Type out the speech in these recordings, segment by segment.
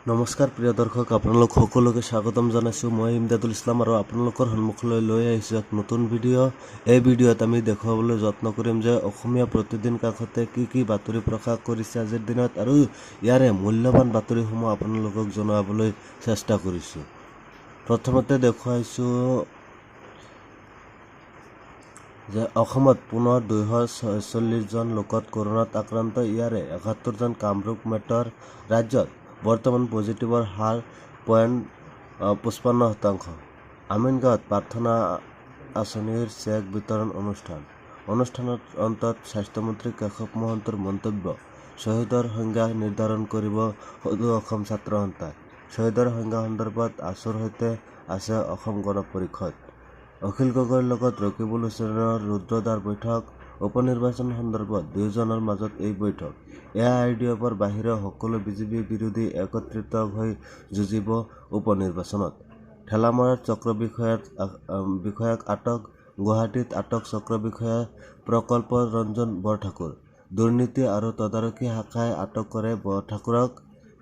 নমস্কাৰ প্ৰিয় দৰ্শক, আপোনালোক সকলোকে স্বাগতম জনাইছোঁ। মই ইমদাদুল ইছলাম আৰু আপোনালোকৰ সন্মুখলৈ লৈ আহিছোঁ এক নতুন ভিডিঅ'। এই ভিডিঅ'ত আমি দেখুৱাবলৈ যত্ন কৰিম যে অসমীয়া প্ৰতিদিন কাকতে কি কি বাতৰি প্ৰকাশ কৰিছে আজিৰ দিনত আৰু ইয়াৰে মূল্যৱান বাতৰিসমূহ আপোনালোকক জনাবলৈ চেষ্টা কৰিছোঁ। প্ৰথমতে দেখুৱাইছোঁ যে অসমত পুনৰ 246জন লোকত কৰোণাত আক্ৰান্ত, ইয়াৰে 71জন কামৰূপ মেট্ৰৰ। ৰাজ্যত বৰ্তমান পজিটিভৰ হাৰ 0.55%। আমিনগাঁৱত প্ৰাৰ্থনা আঁচনিৰ চেক বিতৰণ অনুষ্ঠান। অনুষ্ঠানৰ অন্তত স্বাস্থ্যমন্ত্ৰী কেশৱ মহন্তৰ মন্তব্য, শ্বহীদৰ সংজ্ঞা নিৰ্ধাৰণ কৰিব সদৌ অসম ছাত্ৰ সন্থাই। শ্বহীদৰ সংজ্ঞা সন্দৰ্ভত আছুৰ সৈতে আছে অসম গণ পৰিষদ। অখিল গগৈৰ লগত ৰকিবুল হুছেইনৰ ৰুদ্ধদ্বাৰ বৈঠক। উপ নিৰ্বাচন সন্দৰ্ভত দুয়োজনৰ মাজত এই বৈঠক। এ I D এফৰ বাহিৰেও সকলো বিজেপি বিৰোধী একত্ৰিত হৈ যুঁজিব উপ নিৰ্বাচনত। ঠেলামৰাৰ চক্ৰ বিষয়াক আটক। গুৱাহাটীত আটক চক্ৰ বিষয়া প্ৰকল্প ৰঞ্জন বৰঠাকুৰ। দুৰ্নীতি আৰু তদাৰকী শাখাই আটক কৰে বৰঠাকুৰক।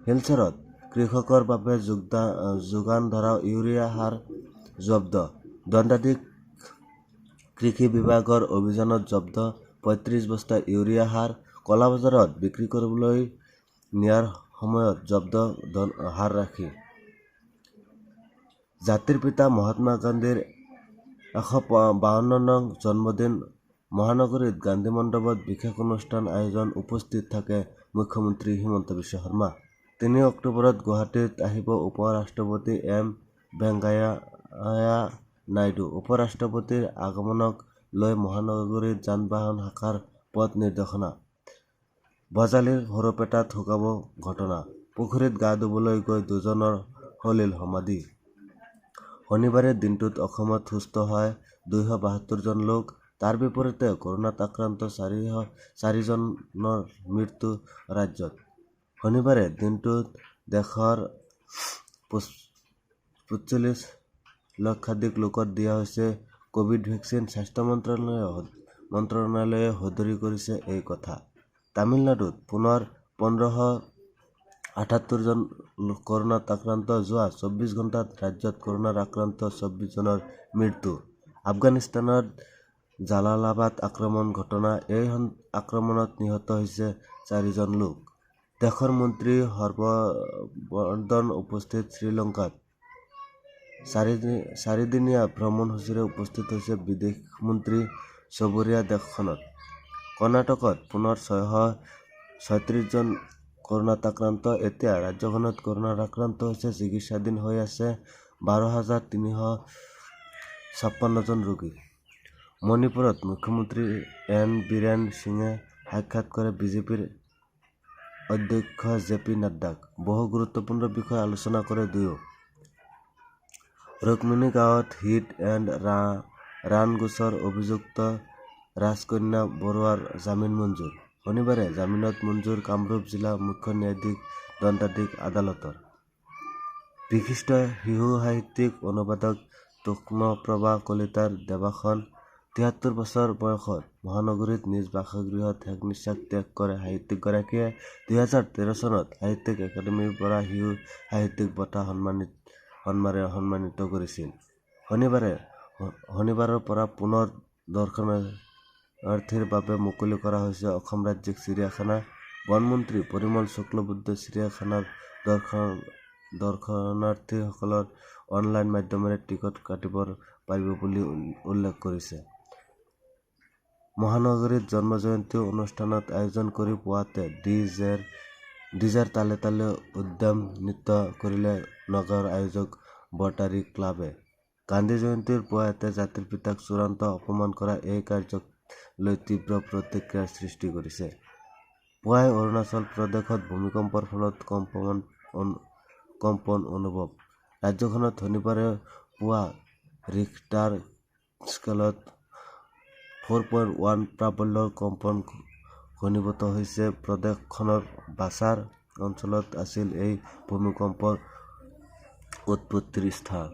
শিলচৰত কৃষকৰ বাবে যোগান ধৰা ইউৰিয়া সাৰ জব্দ। দণ্ডাধীশ কৃষি বিভাগৰ অভিযানত জব্দ 35 বস্তা ইউৰিয়া সাৰ। কলাবজাৰত বিক্ৰী কৰিবলৈ নিয়াৰ সময়ত জব্দ সাৰ ৰাশি। জাতিৰ পিতা মহাত্মা গান্ধীৰ 152 নং জন্মদিন। মহানগৰীত গান্ধী মণ্ডপত বিশেষ অনুষ্ঠান আয়োজন, উপস্থিত থাকে মুখ্যমন্ত্ৰী হিমন্ত বিশ্ব শৰ্মা। 3 অক্টোবৰত গুৱাহাটীত আহিব উপ ৰাষ্ট্ৰপতি এম ভেংকায়া নাইডু। উপ ৰাষ্ট্ৰপতিৰ আগমনক লৈ মহানগৰীত যান বাহন শাখাৰ পথ নিৰ্দেশনা। বজালীৰ সৰুপেটাত শোকাৱহ ঘটনা। পুখুৰীত গা ধুবলৈ গৈ দুজনৰ সলিল সমাধি। শনিবাৰে দিনটোত অসমত সুস্থ হয় 272জন লোক। তাৰ বিপৰীতে কৰোণাত আক্ৰান্ত 4জনৰ মৃত্যু ৰাজ্যত। শনিবাৰে দিনটোত দেশৰ 45 লক্ষাধিক লোকক দিয়া হৈছে কোভিড ভেকচিন। স্বাস্থ্য মন্ত্ৰণালয়ে সদৰী কৰিছে এই কথা। তামিলনাডুত পুনৰ 1578জন কৰোণাত আক্ৰান্ত। যোৱা 24 ঘণ্টাত ৰাজ্যত কৰোণাৰ আক্ৰান্ত 24জনৰ মৃত্যু। আফগানিস্তানৰ জালালাবাদ আক্ৰমণ ঘটনা। এই আক্ৰমণত নিহত হৈছে 4জন লোক। দেশৰ মন্ত্ৰী হৰ্ষবৰ্ধন উপস্থিত শ্ৰীলংকাত। চাৰিদিনীয়া ভ্ৰমণসূচীৰে উপস্থিত হৈছে বিদেশ মন্ত্ৰী চুবুৰীয়া দেশখনত। কৰ্ণাটকত পুনৰ 636জন কৰোণাত আক্ৰান্ত। এতিয়া ৰাজ্যখনত কৰোণাত আক্ৰান্ত হৈছে চিকিৎসাধীন হৈ আছে 12,356জন ৰোগী। মণিপুৰত মুখ্যমন্ত্ৰী এন বীৰেন সিঙে সাক্ষাৎ কৰে বিজেপিৰ অধ্যক্ষ জে পি নাড্ডাক। বহু গুৰুত্বপূৰ্ণ বিষয় আলোচনা কৰে দুয়ো। ৰুক্মিণী গাঁৱত হিট এণ্ড ৰান গোচৰ অভিযুক্ত ৰাজকন্যা বৰুৱাৰ জামিন মঞ্জুৰ। শনিবাৰে জামিনত মঞ্জুৰ কামৰূপ জিলা মুখ্য ন্যায়িক দণ্ডাধীশ আদালতৰ। বিশিষ্ট শিশু সাহিত্যিক অনুবাদক তীক্ষ্ণপ্ৰভা কলিতাৰ দেহাৱসান। 73 বছৰ বয়সত মহানগৰীত নিজ বাসগৃহত শেষ নিশ্বাস ত্যাগ কৰে সাহিত্যিকগৰাকীয়ে। 2013 চনত সাহিত্য একাডেমীৰ পৰা শিশু সাহিত্যিক বঁটা সন্মানিত কৰিছিল। শনিবাৰৰ পৰা পুনৰ দৰ্শনাৰ্থীৰ বাবে মুকলি কৰা হৈছে অসম ৰাজ্যিক চিৰিয়াখানা। বনমন্ত্ৰী পৰিমল শুক্লবৈদ্যই চিৰিয়াখানাৰ দৰ্শনাৰ্থীসকলে অনলাইন মাধ্যমেৰে টিকট কাটিব পাৰিব বুলি উল্লেখ কৰিছে। মহানগৰীত জন্ম জয়ন্তী অনুষ্ঠানৰ আয়োজন কৰি পুৱাতে ডিজেৰ তালে তালে উদ্দাম নৃত্য কৰিলে নগাঁৱৰ আয়োজক ৰটাৰী ক্লাবে। গান্ধী জয়ন্তীৰ পুৱাতে জাতিৰ পিতাক চূড়ান্ত অপমান কৰা এই কাৰ্যক লৈ তীব্ৰ প্ৰতিক্ৰিয়াৰ সৃষ্টি কৰিছে। পুৱাই অৰুণাচল প্ৰদেশত ভূমিকম্পৰ ফলত কম্পন অনুভৱ। ৰাজ্যখনত শনিবাৰে পুৱা ৰিখটাৰ স্কেলত 4.1 প্ৰাবল্যৰ কম্পন ঘনীভূত হৈছে। প্ৰদেশখনৰ বাছাৰ অঞ্চলত আছিল এই ভূমিকম্পৰ উৎপত্তিৰ স্থান।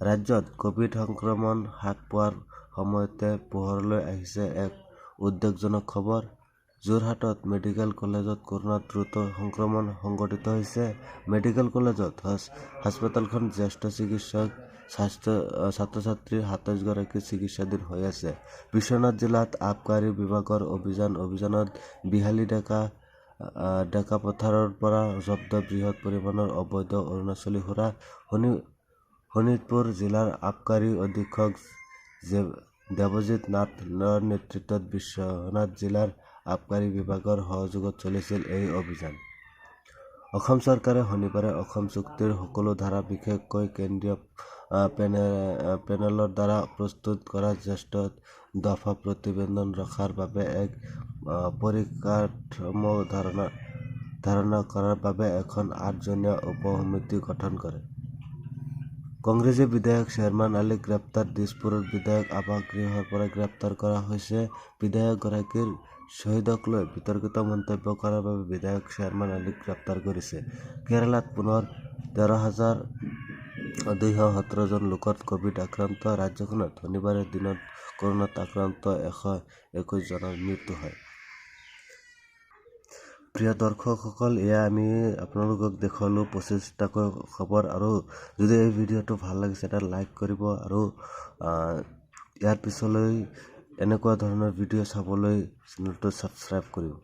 ৰাজ্যত কোভিড সংক্ৰমণ হ্ৰাস পোৱাৰ সময়তে পোহৰলৈ আহিছে এক উদ্বেগজনক খবৰ। যোৰহাটত মেডিকেল কলেজত কৰোনাৰ দ্ৰুত সংক্ৰমণ সংঘটিত হৈছে। মেডিকেল কলেজত হাস্পতালখন জ্যেষ্ঠ চিকিৎসক, ছাত্ৰ-ছাত্ৰী 27 গৰাকী চিকিৎসাধীন হৈ আছে। বিশ্বনাথ জিলাত আবকাৰী বিভাগৰ অভিযান। অভিযানত বিহালী ডেকাপথাৰৰ পৰা জব্দ বৃহৎ পৰিমাণৰ অবৈধ অৰুণাচলী সুৰা। শোণিতপুৰ জিলাৰ আবকাৰী অধীক্ষক দেৱজিৎ নাথৰ নেতৃত্বত বিশ্বনাথ জিলাৰ আবকাৰী বিভাগৰ সহযোগত চলিছিল এই অভিযান। অসম চৰকাৰে শনিবাৰে অসম চুক্তিৰ সকলো ধাৰা, বিশেষকৈ কেন্দ্ৰীয় পেনেলৰ দ্বাৰা প্ৰস্তুত কৰা ষষ্ঠ দফা প্ৰতিবেদন ৰখাৰ বাবে এক পৰিকাঠামো ধাৰণা কৰাৰ বাবে এখন 8 জনীয়া উপ-সমিতি গঠন কৰে। কংগ্ৰেছী বিধায়ক শ্বেৰমান আলীক গ্ৰেপ্তাৰ। দিছপুৰৰ বিধায়ক আৱাসগৃহৰ পৰা গ্ৰেপ্তাৰ কৰা হৈছে বিধায়কগৰাকীক। শ্বহীদক লৈ বিতৰ্কিত মন্তব্য কৰাৰ বাবে বিধায়ক শ্বেৰমান আলীক গ্ৰেপ্তাৰ কৰিছে। কেৰালাত পুনৰ 13,217 জন লোকৰ কোভিড আক্ৰান্ত। ৰাজ্যখনত শনিবাৰে দিনত কৰোনাত আক্ৰান্ত 121 জনৰ মৃত্যু হয়। প্ৰিয় দৰ্শকসকল, এয়া আমি আপোনালোকক দেখুৱালোঁ 25টাকৈ খবৰ। আৰু যদি এই ভিডিঅ'টো ভাল লাগিছে, এটা লাইক কৰিব আৰু ইয়াৰ পিছলৈ এনেকুৱা ধৰণৰ ভিডিঅ' চাবলৈ চেনেলটো ছাবস্ক্ৰাইব কৰিব।